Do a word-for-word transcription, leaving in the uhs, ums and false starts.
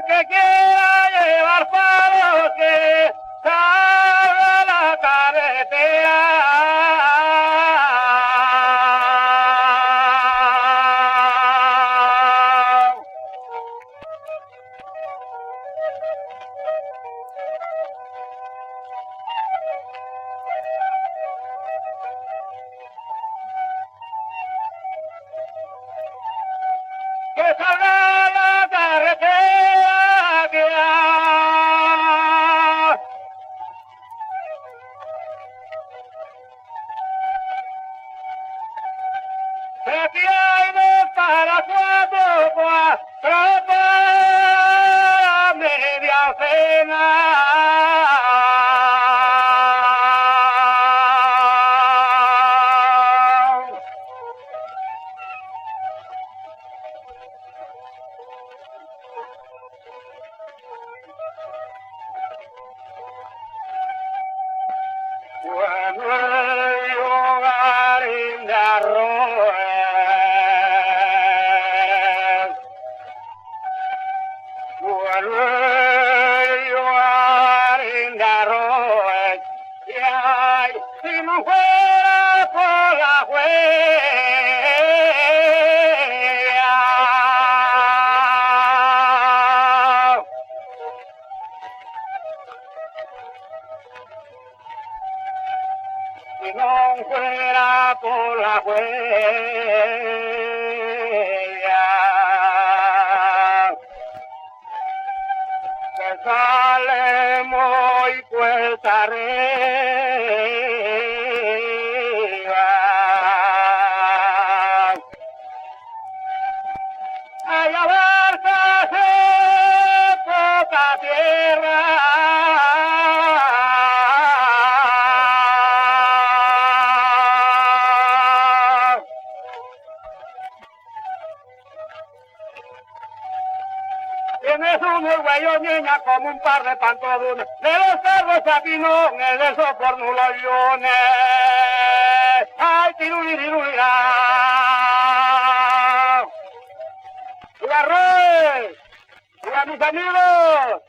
Que quiera llevar pa lo que salga la carretera. Que salga la carretera que va. Aquí hay dos para cuatro, cuatro para media cena. Bueno, el hogar en arroz. Bueno, el hogar en arroz. Ai, si nun fuera por la güeya, si nun fuera por la güeya, que sale muy cuesta arriba. Ay, avanza poca tierra. Tienes unos güeyos, niña, como un par de pantodunes. De los cerros aquí no, el de esos por no los lunes. Ay, tiruli, tiruli, ah. ¡Viva Roy! ¡Viva mis amigos!